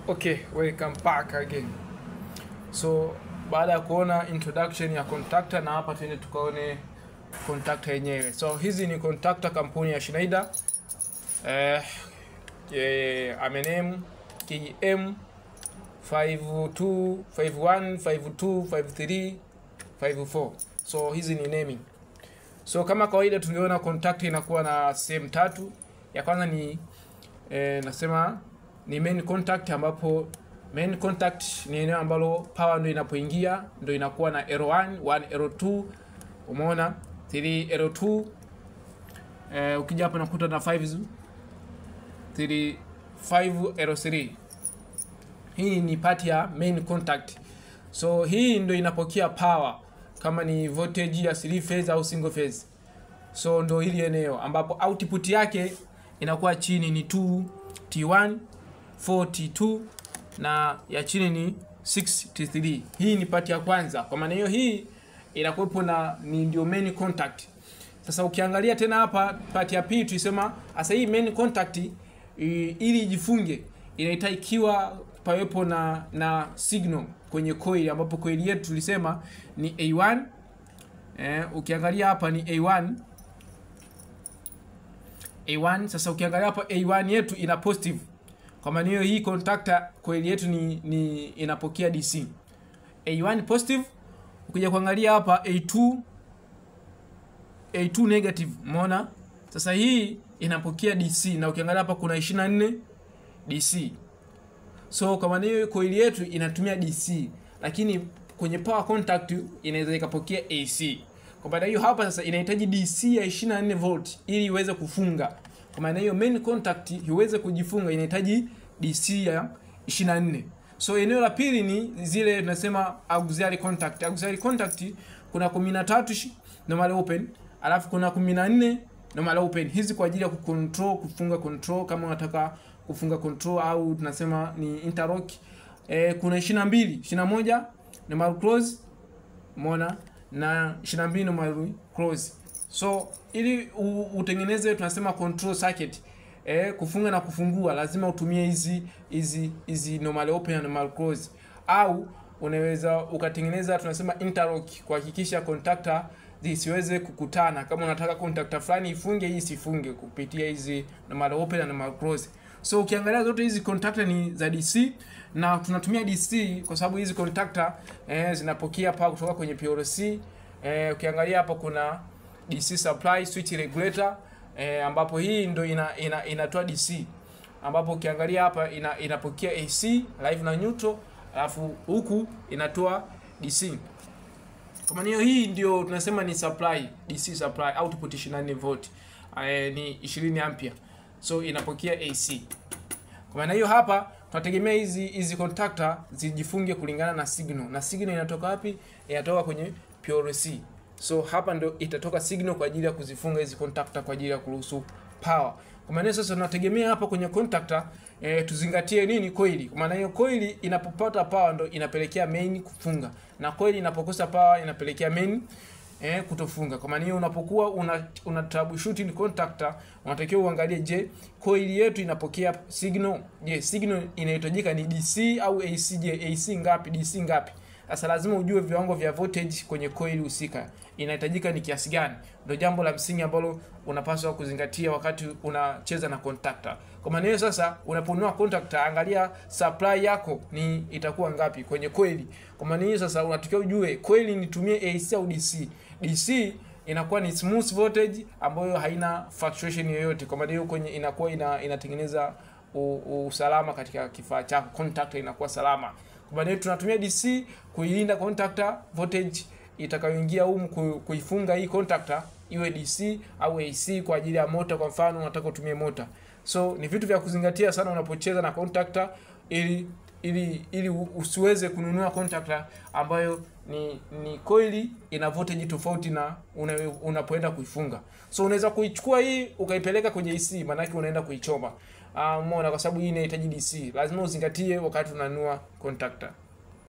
Okay, welcome back again. So baada ya kuona introduction ya contactor, na hapa tuende tukaone contactor yenyewe. So hizi ni contactor kampuni ya Schneider. Amename KM 52 51 52 53 54. So hizi ni naming. So kama kawaida tuliona contactor inakuwa na sehemu tatu. Ya kwanza ni nasema ni main contact, ambapo main contact ni eneo ambalo power ndio inapoingia, ndio inakuwa na L1, 1 L2, umeona 3 L2. Ukija hapa unakuta na 5 3 5 L3. Hii ni part ya main contact. So hii ndio inapokea power kama ni voltage ya 3 phase au single phase. So ndio hili eneo ambapo output yake inakuwa chini ni 2 T1 4 T2 na ya chini ni 6 T3. Hii ni part ya kwanza. Kwa maana hiyo hii inakuwepo na ni ndio main contact. Sasa ukiangalia tena hapa part ya pili tulisema sasa hii main contact ili ijifunge inahitajiwa pawepo na signal kwenye coil, ambapo coil yetu tulisema ni A1. Ukiangalia hapa ni A1. A1. Sasa ukiangalia hapa A1 yetu ina positive. Kwa maana hiyo hii contactor coil yetu ni inapokea DC. A1 positive. Ukija kuangalia hapa A2 negative, umeona? Sasa hii inapokea DC na ukiangalia hapa kuna 24 DC. So kwa maana hiyo coil yetu inatumia DC, lakini kwenye power contact inaweza ikapokea AC. Kwa maana hiyo hapa sasa inahitaji DC ya 24 volt ili iweze kufunga. Kwa maana hiyo main contact iweze kujifunga inahitaji DC ya 24. So eneo la pili ni zile tunasema auxiliary contact. Auxiliary contact kuna 13 normal open, alafu kuna 14 normal open. Hizi kwa ajili ya kucontrol, kufunga control kama unataka kufunga control au tunasema ni interlock. Kuna 22, 21 normal close, umeona, na 22 normal close. So ili utengeneze tunasema control circuit, kufunga na kufungua lazima utumie hizi normal open na normal close, au unaweza ukatengeneza tunasema interlock kuhakikisha contactor zisiweze kukutana. Kama unataka contactor fulani ifunge, hii isifunge kupitia hizi normal open na normal close. So ukiangalia zote hizi contactor ni za DC na tunatumia DC kwa sababu hizi contactor zinapokea power kutoka kwenye PLC. Ukiangalia hapa kuna DC supply switch regulator, ambapo hii ndio inatoa DC, ambapo ukiangalia hapa inapokea AC live na neutral, alafu huku inatoa DC. Kwa maana hiyo hii ndio tunasema ni supply, DC supply output 24 volt, ni 20 ampere. So inapokea AC. Kwa maana hiyo hapa tunategemea hizi contactor zijifunge kulingana na signal. Na signal inatoka wapi? Inatoka kwenye PLC. So hapa ndio itatoka signal kwa ajili ya kuzifunga hizi contactor kwa ajili ya kuruhusu power. Kwa maana sasa tunategemea hapa kwenye contactor tuzingatie nini? Coil. Kwa maana hiyo coil inapopata power ndio inapelekea main kufunga, na coil inapokosa power inapelekea main kutofunga. Kwa maana hiyo unapokuwa una troubleshooting contactor unatakiwa uangalie, je, coil yetu inapokea signal? Je, signal inahitajika ni DC au AC? Je, AC ngapi, DC ngapi? Sasa lazima ujue viwango vya voltage kwenye coil husika inahitajika ni kiasi gani. Ndio jambo la msingi ambalo unapaswa kuzingatia wakati unacheza na contactor. Kwa maana hiyo sasa unaponunua contactor angalia supply yako ni itakuwa ngapi kwenye coil. Kwa maana hiyo sasa unatakiwa ujue coil nitumie AC au DC. DC inakuwa ni smooth voltage ambayo haina fluctuation yoyote. Kwa maana hiyo kwenye inakuwa inatengeneza usalama katika kifaa chako, contactor inakuwa salama. Kwa maana tunatumia DC kuilinda contactor voltage itakayoingia humu kuifunga hii contactor iwe DC au AC kwa ajili ya motor. Kwa mfano unataka utumie motor. So ni vitu vya kuzingatia sana unapocheza na contactor ili usiweze kununua contactor ambayo ni coil ina voltage tofauti na unapoenda kuifunga. So unaweza kuichukua hii ukaipeleka kwenye AC, maana yake unaenda kuichoma. Umeona, kwa sababu hii inahitaji DC. Lazima uzingatie wakati unanunua contactor.